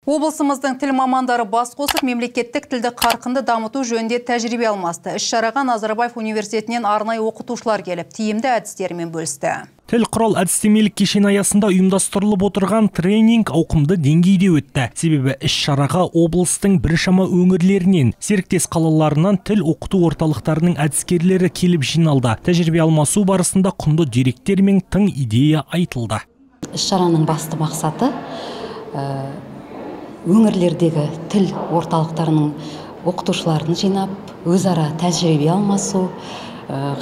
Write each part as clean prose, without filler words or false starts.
Облысымыздың тіл мамандары бас қосып, мемлекеттік тілді қарқынды дамыту жөнінде тәжірибе алмасты. Іс-шараға Назарбаев университетінен арнайы оқытушылар келіп, тиімді әдістерімен бөлісті. Тіл құрал әдістемелік кешені аясында ұйымдастырылып отырған тренинг ауқымды деңгейде өтті. Себебі іс-шараға облыстың біршама өңірлерінен, серіктес қалаларынан тіл оқыту орталықтарының әдіскерлері келіп жиналды. Тәжірибе алмасу барысында құнды деректер мен тың идея айтылды. Іс-шараның басты мақсаты өңірлердегі тіл орталықтарының оқытушыларын жинап, өзара тәжірибе алмасу,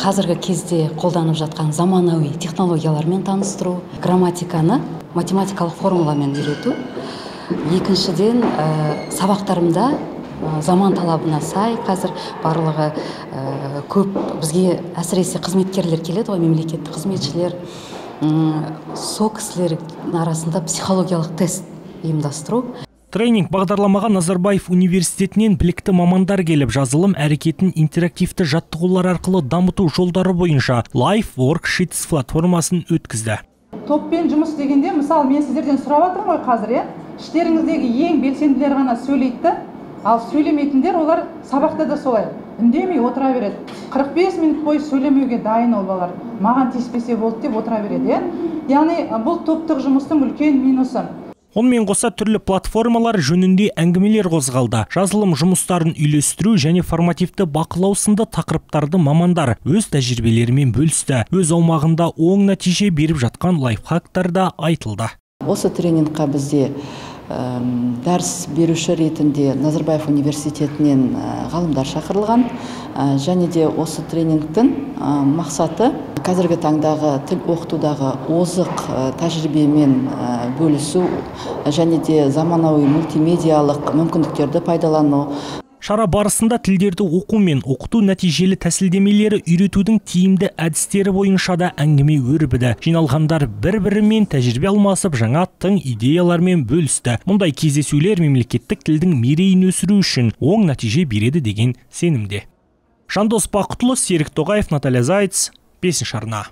қазіргі кезде қолданып жатқан заманауи технологиялармен таныстыру, грамматиканы математикалық формуламен үйрету. Екіншіден, сабақтарымда заман талабына сай қазір барлығы көп бізге әсіресе қызметкерлер келеді ғой, мемлекеттік қызметшілер, сол кісілердің арасында психологиялық тест ұйымдастыру. Тренинг бағдарламаға Назарбаев университетінен білікті мамандар келіп, жазылым әрекетін интерактивті жаттығулар арқылы дамыту жолдары бойынша Live Worksheets платформасын өткізді. Топпен жұмыс дегенде, мысалы, мен сіздерден сұрап жатырмын ғой қазір, иә? Іштеріңіздегі ең белсенділер ғана сөйлейді, ал сөйлемейтіндер олар сабақта да солай үндемей отыра береді. 45 минут бойы сөйлемеуге дайын ол балалар. Маған тиіспесе болды деп отыра береді, иә? Яғни бұл топтық жұмыстың үлкен минусы. Онымен қоса түрлі платформалар жөнінде әңгімелер қозғалды. Жазылым жұмыстарын үйлестіру және формативті бақылау сынды тақырыптарды мамандар өз тәжірибелерімен бөлісті. Өз аумағында оң нәтиже беріп жатқан лайфхактар да айтылды. Осы тренингқа бізде дәріс беруші ретінде Назарбаев университетінен ғалымдар шақырылған. Және де осы тренингтің мақсаты қазіргі таңдағы тіл оқытудағы озық тәжірибемен бөлісу және де заманауи мультимедиялық мүмкіндіктерді пайдалану. Шара барысында тілдерді оқу мен оқыту нәтижелі тәсілдемелері үйретудің тиімді әдістері бойынша да әңгіме өрбіді. Жиналғандар бір-бірімен тәжірибе алмасып, жаңа тың идеялармен бөлісті. Мұндай кездесулер мемлекеттік тілдің мерейін өсіру үшін оң нәтиже береді деген сенімде. Жандос Бақытұлы, Серік Тоғаев, Наталья Зайц, 5 арна.